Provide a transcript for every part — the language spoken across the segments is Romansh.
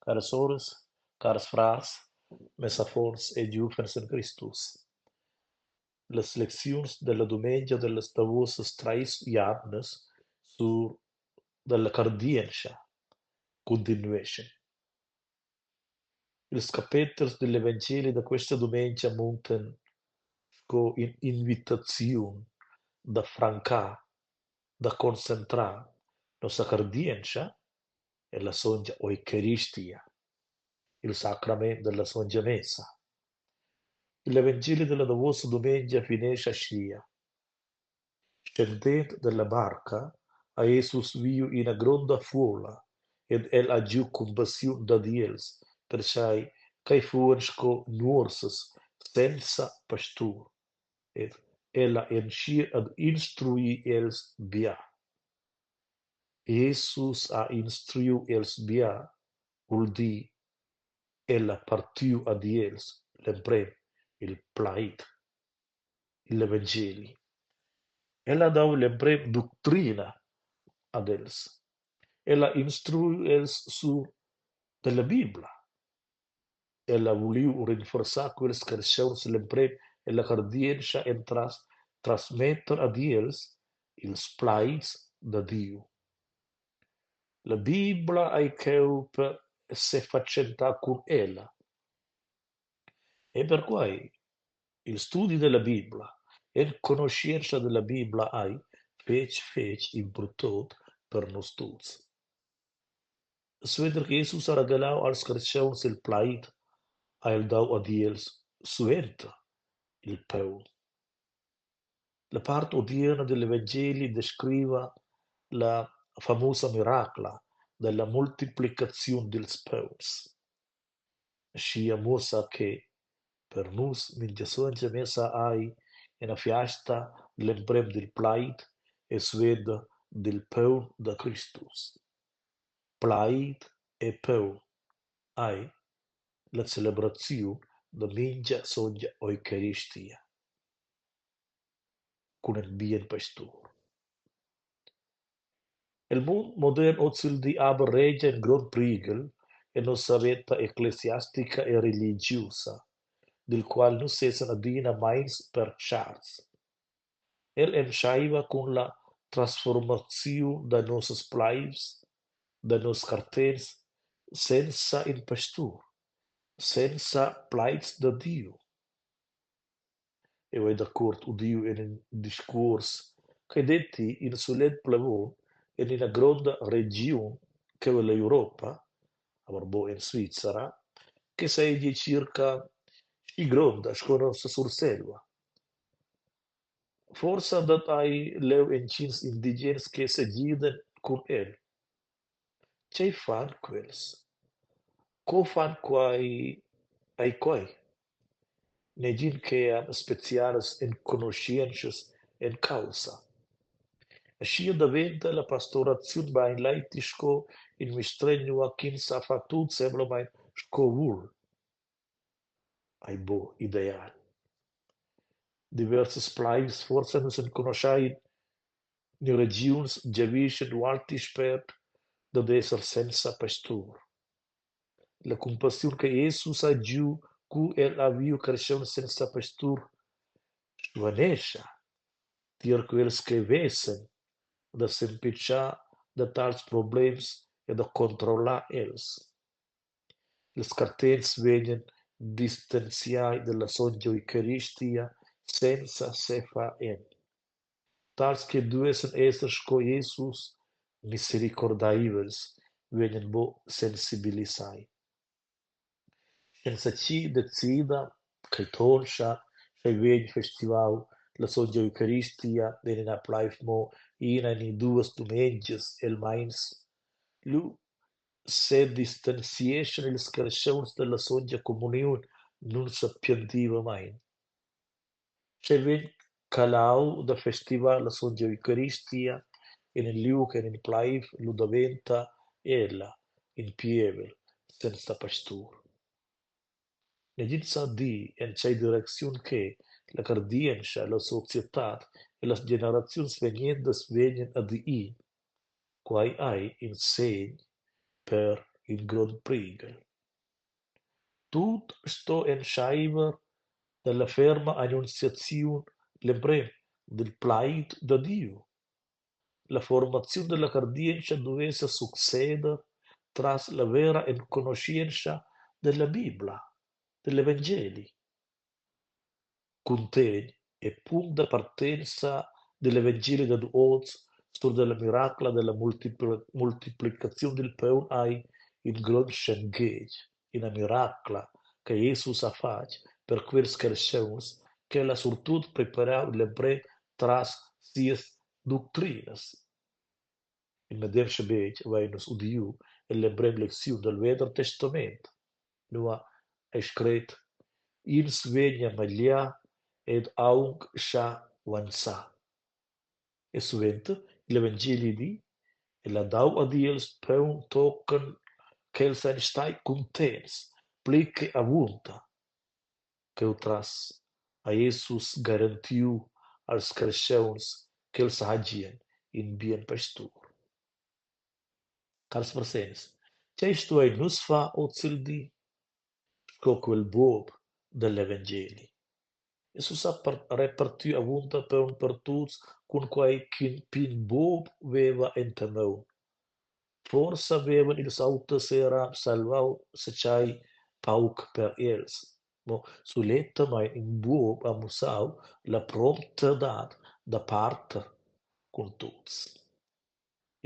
Caras soras, cars frars, mes affons e giuvens en Cristus. Las lecziuns dalla dumengia dallas davosas treis jamnas sur dalla cardientscha cuntinueschan. Ils capetels digl evangeli da questa dumengia muntan sco in'invitaziun da francar, da concentrar nossa cardientscha ella sontga eucaristia, il sacrament dalla sontga messa. Igl evangeli dalla davosa dumengia finescha aschia. Scendend dalla barca ha Jesus viu ina gronda fuola ed el ha giu cumpassiun dad els, pertgei ch'ei fuvan sco nuorsas senza pastur. Ed el ha entschiet ad instruir els bia. Jesus ha instruiu els bia, vul dir, el ha partiu ad els l'emprem il plaid. Igl evangeli. El ha dau l'emprema ductrina ad els. El ha instruiu els sur dalla bibla. El ha vuliu rinforzar quels carstgauns l'emprem ella cardientscha entras transmetter ad els ils plaids da Diu. La bibla ei cheu per sefatschentar cun ella. E perquei il studi dalla bibla, enconuschientscha dalla bibla ei fetg fetg impurtont per nus tuts. Suenter che Jesus ha regalau als carstgauns il plaid, ha el dau ad els suenter il paun. La part odierna digl evangeli descriva la famusa miracla dalla multiplicaziun dils pauns. Aschia muossa che per nus mintga sontga messa ei ina fiasta gl'emprem dil plaid e suenter dil paun da Cristus. Plaid e paun ei la celebraziun da mintga sontga eucaristia cun in bien pastur. El mund modern ozildi aber regia in grond prighel en nossa veta ecclesiastica e religiusa, dil qual nus essan adina meins pertscharts. El entscheiva cun la transformaziun da nossas pleivs, da nos cartents senza in pastur, senza plaids da Diu. Jeu hai dacuort udiu en in discuors ch'ei detti in sulet plevon en ina gronda regiun cheu ell'Europa, aber buc en Svizra, che seigi circa schi gronda sco nossa Surselva. Forsa dat ei leu entgins indigens che segidan cun el. Tgei fan quels? Co fan quei ei quei? Negin che ha specialas enconuschientschas en caussa. Aschia daventa la pastoraziun beinleiti sco in mistregn nua ch'ins sa far tut semplamein sco vul. Ei buc ideal. Diversas pleivs forsa nus enconuschein ni regiuns giavischan ualti spert dad esser senza pastur. La cumpassiun che Jesus ha giu cu el ha viu carstgauns senza pastur svanescha tier quels che vesan da s'empitschar da tals problems e da controllar els. Ils cartents vegnan distanziai dalla sontga eucaristia senza sefar en. Tals che duessen esser sco Jesus misericordeivels vegnan buc sensibilisai. Sch'enzatgi decida ch'ei tonscha, sch'ei vegn festivau la sontga eucaristia en ina pleiv mo ina ni duas dumengias el meins, lu sedistanzieschan ils carstgauns dalla sontga communiun nunsapientivamein. Sch'ei vegn calau da festivar la sontga eucaristia en in liug en in pleiv, lu daventa ella in pievel senza pastur. Negin sa dir en tgei direcziun che la cardientscha, la societad e las generaziuns vegnentas vegnan ad ir. Quei ei in segn per in grond prighel. Tut sto entscheiver dalla ferma annunziaziun l'emprem dil plaid da Diu. La formaziun dalla cardientscha duvess succeder tras la vera enconuschientscha della Bibla, digl evangeli. Cuntegn e punct da partenza digl evangeli dad oz sur dalla miracla dalla multiplicaziun dil paun ei in grond schenghetg, ina miracla che Jesus ha fatg per quels carstgauns ch'el ha surtut preparau gl'emprem tras sias ductrinas. Il medem schabetg vein nus udiu ell'emprema lecziun dal Veder Testament, nua ei scret: Ins vegn a magliar ed aunc schar vanzar. E suenter igl evangeli di: El ha dau ad els paun tochen ch'els ein stai cuntents pli che avunda. Cheutras ha Jesus garantiu als carstgauns ch'els hagien in bien pastur. Cars presents, tgei stuein nus far ozildi sco quel buob dagl evangeli? Jesus ha repartiu avunda paun per tuts cun quei ch'in pign buob veva enta maun. Forsa vevan ils auters era salvau zatgei pauc per els, mo sulettamein in buob ha mussau la promtadad da parter cun tuts.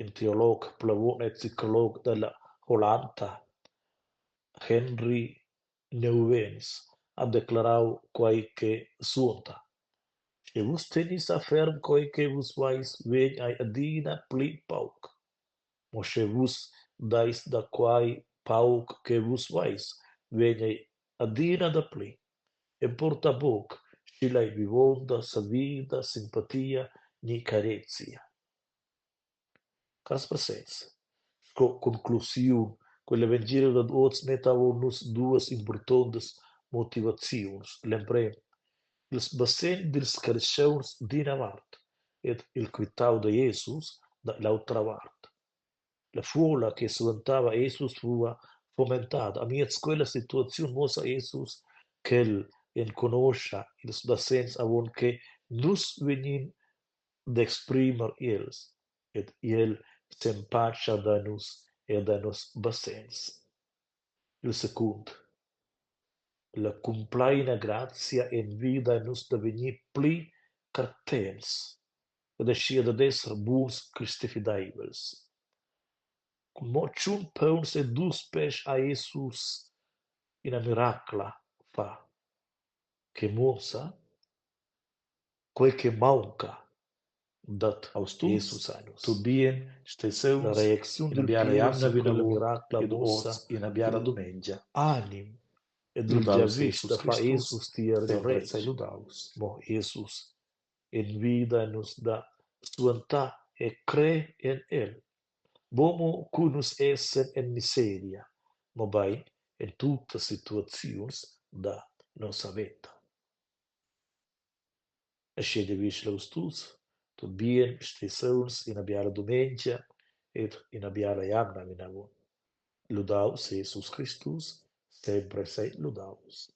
In teolog, plevon e psicolog dalla Hollanda, Henri Nouwens, ha declarau quei che suonda: Sche vus tenis a ferm quei che vus veis, vegn ei adina pli pauc. Mo sche vus deis da quei pauc che vus veis, vegn ei adina dapli. Emporta buc, sch'igl ei vivonda, savida, simpatia ni carezia. Cars presents, sco conclusiun quel evangeli dad oz metta avon nus duas impurtontas motivaziuns. L'emprem, ils basegns dils carstgauns d'ina vart ed il quitau da Jesus da l'autra vart. La fuola che suentava Jesus fuva fomentada. Amiez quella situaziun muossa Jesus ch'el enconoscha ils basegns avon che nus vegnin d'exprimer els ed el s'empatscha da nus e da nos basegns. Il secund, la cumpleina grazia envida nus da vegnir pli cartents ed aschia dad esser buns cristifideivels. Cun mo tschun peuns e dus pèschs ha Jesus ina miracla fa che muossa quei che maunca dat Aus Jesus tuts, a nus. tut bien, stei La sauns, reacziun ina dil biala pievel jamna sin quella vinavon miracla ed muossa oz ina biala igl dumengia. anim ed il Ludaus giavisch Jesus da far Cristus, Jesus tier il sempre retg. sei ludaus. Mo Jesus envida nus da suentar e crer en el. Buc mo cu nus essan en miseria, mobein en tuttas situaziuns da nossa veta. Aschia giavischel vus tuts tut bien, stei sauns, ina biala dumengia ed ina biala jamna vinavon. Ludaus Jesus Cristus, sempre sei ludaus.